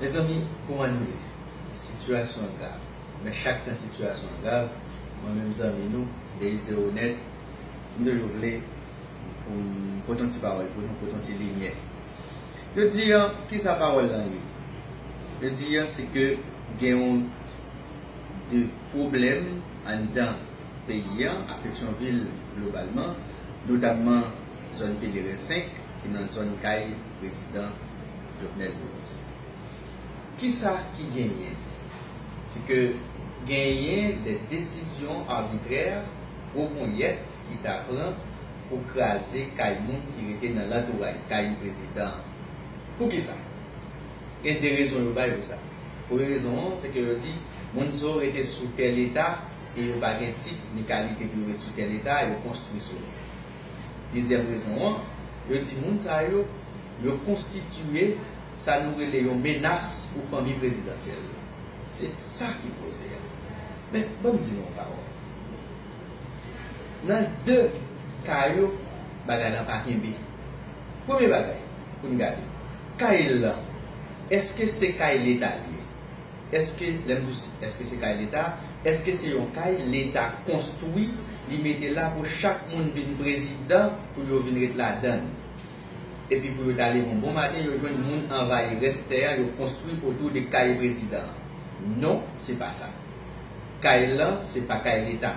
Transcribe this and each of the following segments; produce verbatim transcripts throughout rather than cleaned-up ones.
Mezanmi, kouman nou ye? Sitiyasyon an grav. Men chak tan sitiyasyon an grav, mwen menm zanmi nou, Deis de Honnête, m toujou vle pou m pote yon ti pawòl pou nou, pote yon ti limyè. Yo di an, kisa pawòl lan ye? Yo di an, se ke gen yon de pwoblèm anndan peyi an, a Petyonvil globalman, notamman zòn Pelerin senk, ki nan zòn kay prezidan Jovenel Moïse. Kisa ki genyen? Se ke genyen de desizyon abitrè, gwo ponyèt ki ta pran pou kraze kay moun ki rete nan lantouray kay prezidan an. Poukisa? Gen de rezon yo bay pou sa. Premye rezon an, se ke yo di moun sa yo rete sou tè Leta e yo pa gen tit ni kalite pou yo ret sou tè Leta, yo konstwi sou li. Dezyèm rezon an, yo di moun sa yo, yo konstitiye sa nou rele yon menas pou fanmi prezidansyèl la. Se sa ki koze a. Men, ban m di nou yon pawòl. Nan de ka yo, bagay lan pa kenbe. Premye bagay, pou n gade, kay lan, èske se kay Leta li ye? Èske, lè m di w, èske se kay Leta, èske se yon kay Leta konstwi, li mete la pou chak moun vin prezidan, pou yo vin ret ladan l? Epi pou yo t aleve yon bon maten, yo jwenn moun anvayi rès tè a, yo konstwi otou de kay prezidan an. Non, se pa sa. Kay lan, se pa kay Leta.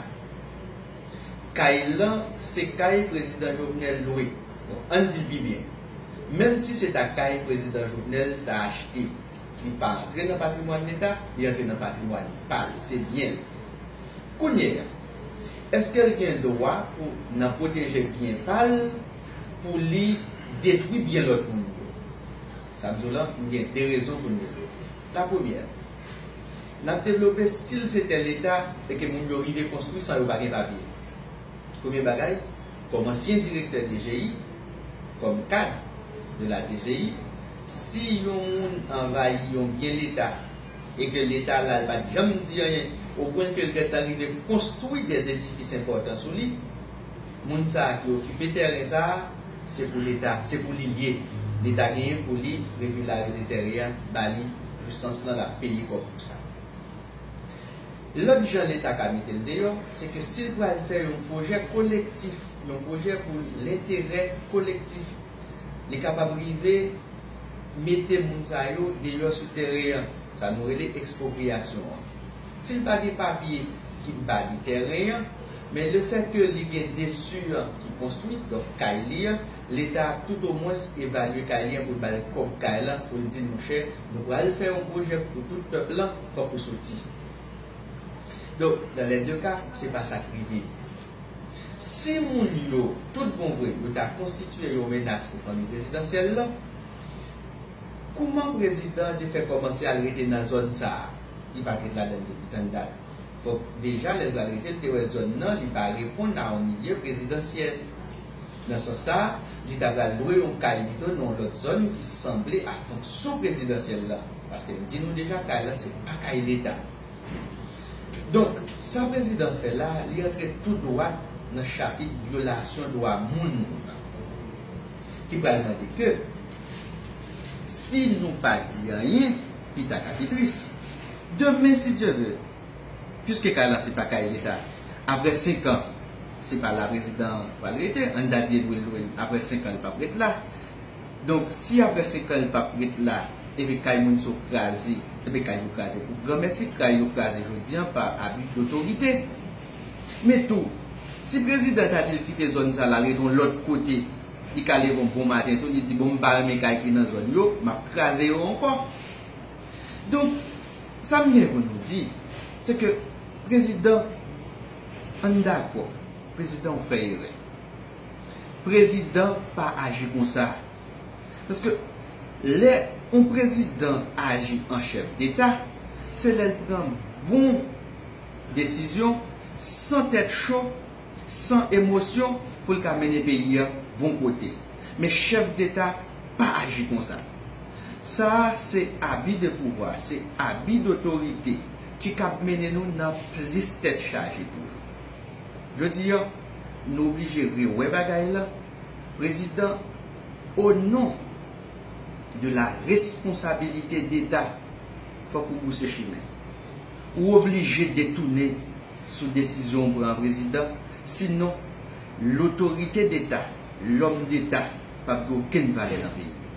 Kay lan, se kay prezidan Jovenel lwe. Bon, ann di l pi byen. Menm si se ta kay prezidan Jovenel ta achte, li pa antre nan patrimwàn Leta, li antre nan patrimwàn pa l, se byen l. Kounye a, èske l gen dwa pou, nan pwoteje byen pa l, pou li detwi byen lòt moun yo? Sa m di w lan, nou gen de rezon pou n devlope. La premyè, n ap devlope si l se tè Leta e ke moun yo rive konstwi san yo pa gen papye. Premye bagay, kòm ansyen direktè D G I, kòm kad de la D G I, si yon moun anvayi yon byen Leta e ke Leta la, l pa t janm di anyen, opwen ke l gentan rive konstwi de edifis enpòtan sou li, moun sa a ki okipe tèren sa a, se pou Leta, se pou li l ye. Leta genyen pou li regilarize tèren an, ba li jwisans lan, l ap peye kòb pou sa. Lòt jan Leta ka mete l deyò, se ke si l pral fè yon pwojè kolektif, yon pwojè pou lenterè kolektif, li kapab rive mete moun sa yo deyò sou tèren an, sa nou rele ekspropriyasyon an. Si l pa gen papye ki ba li tèren an, men lefètke li gen desu an ki konstwi, donk kay li an, Leta ap toutomwens evalye kay li an pou l ba l kòb kay lan, pou l di l, monchè, nou pral fè yon pwojè pou tout pèp lan, fòk ou soti. Donk, dans les deux cas, se pa sa k rive. Si moun yo, tout bon vre, yo ta konstitiye yon menas pou fanmi prezidansyèl lan, kouman prezidan an te fè kòmanse al rete nan zòn sa a? Li pa t ret ladan l depi tann dat. Fòk deja, lè l pral rete, l te wè zòn nan, li pa reponn a yon milye prezidansyèl. Nan sans sa a, li ta pral lwe yon kay pito nan yon lòt zòn ki sanble a fonksyon prezidansyèl lan. Paske m di nou deja, kay lan, se pa kay Leta. Donk, sa prezidan fè la, li antre tou dwat nan chapit vyolasyon dwa moun ki pral mande ke, si nou pa di anyen, pita ka pi tris. Demen, si Dye vle, piske kay la se pa kay Leta, apre senk an, se pa la prezidan an pral rete, ann ta di Edwin Louis, apre senk an, li p ap ret la. Donk, si apre senk an li p ap ret la, epi kay moun sa yo kraze, epi kay yo kraze pou granmèsi, kay yo kraze jodi an pa abi dotorite. Men tou, si prezidan ta di l kite zòn sa la, l rete yon lòt kote, li ka leve yon bon maten tou, li di, bon, m pa renmen kay ki nan zòn yo, m ap kraze yo ankò. Donk, sa m gen pou nou di, se ke prezidan, ann dakò, prezidan ou fè erè. Prezidan pa aji konsa. Paske lè yon prezidan aji an chèf deta, se lè l pran bon desizyon, san tèt cho, san emosyon, pou l ka mennen peyi a bon kote. Men chèf deta pa aji konsa. Sa a se abi de pouvwa, se abi dotorite ki kab mennen nou nan plis tèt chaje toujou. Jodi a, nou oblije rewè bagay la. Prezidan, o non de la responsabilité d'État, fòk ou bouse chimen. Ou oblije detounen sou desizyon ou pran an prezidan, sinon lotorite deta, lòm deta p ap gen okenn valè nan peyi a.